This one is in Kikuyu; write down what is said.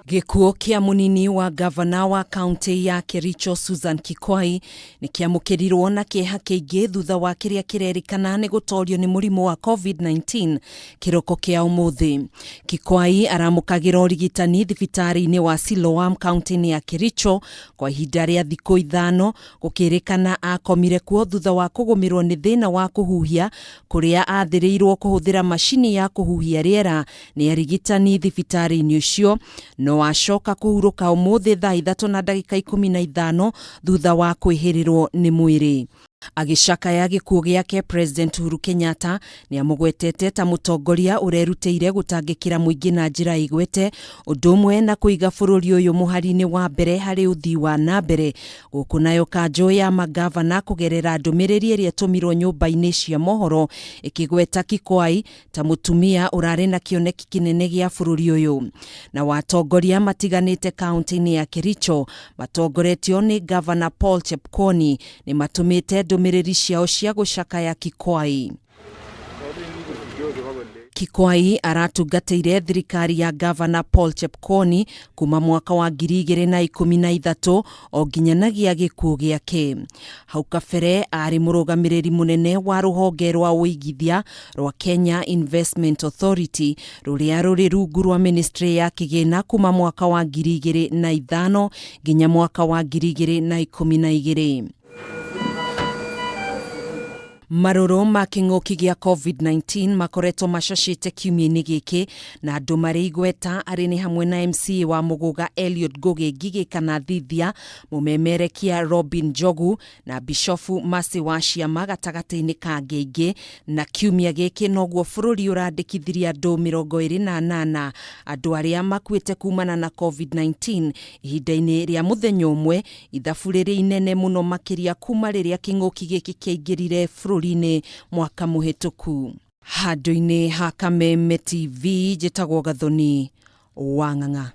Gĩkuũ kĩa mũnini wa ngavana wa kaunti ya Kericho Susan Kikwai nĩ kĩamũkĩrirwo na kĩeha kĩingĩ thutha wa kĩrĩa kĩrerĩkana nĩ gũtorio nĩ mũrimũ wa COVID-19 kĩroko kĩa ũmũthĩ. Kikwai aramũkagĩra ũrigitani thibitarĩ-inĩ wa Siloam kaunti-inĩ ya Kericho kwa ihinda rĩa thikũ ithano gũkĩrĩkana akomire kuo thutha wa kũgũmĩrwo nĩ thĩna wa kũhuhia kũrĩa athĩrĩirwo kũhũthĩra macini ya kũhuhia rĩera nĩ arigitani thibitarĩ-inĩ ũcio no acoka kũhurũka ũmũthĩ thaa ithatũ na ndagĩka 15 thutha wa kwĩhĩrĩrwo nĩ mwĩrĩ. Agĩcakaya gĩkuũ gĩake, President Uhuru Kenyatta nĩ amũgwetete ta mũtongoria ũrerutĩire gũtangĩkĩra mũingĩ na njĩra ĩgwete, ũndũ ũmwe na kũiga bũrũri ũyũ mũhari-inĩ wa mbere harĩ ũthii wa na mbere. Gũkũ nayo kanjũ ya mangavana kũgerera ndũmĩrĩri ĩrĩa ĩtũmirwo nyũmba-inĩ cia mohoro ĩkĩgweta Kikwai ta mũtumia ũrarĩ na kĩoneki kĩnene gĩa bũrũri ũyũ. Na watongoria matiganĩte kaunti-inĩ ya Kericho matongoretio nĩ Ngavana Paul Chepkwony nĩ matũmĩte ndũmĩrĩri ciao cia gũcakaya Kikwai. Kikwai aratungatĩire thirikari ya Ngavana Paul Chepkwony kuma mwaka wa 2013 o nginyanagia gĩkuũ gĩake. Hau kabere arĩ mũrũgamĩrĩri mũnene wa rũhonge rwa ũigithia rwa Kenya Investment Authority rũrĩa rũrĩ rungu rwa ministry ya kĩgĩna kuma mwaka wa 2005 nginya mwaka wa 2012. Marũrũ ma kĩng'ũki gĩa COVID-19 makoretwo macacĩte kiumia-inĩ gĩkĩ na andũ marĩ igweta arĩ nĩ hamwe na MCA wa Mũgũga Eliud Ngũgĩ Ngigĩ kana Thithia, mũmemerekia Robin Njogu na Bishofu Mercy wa Ciama gatagatĩ-inĩ ka angĩ aingĩ. Na kiumia gĩkĩ noguo bũrũri ũrandĩkithirie andũ 28 andũ arĩa makuĩte kumana na COVID-19 ihinda-inĩ rĩa mũthenya ũmwe Ithabu rĩrĩ inene mũno makĩria kuma rĩrĩa kĩng'ũki gĩkĩ kĩaingĩrire bũrũri-inĩ mwaka mũhĩtũku. Handũ-inĩ ha Kameme TV, njĩtagwo Gathoni Wang'ang'a.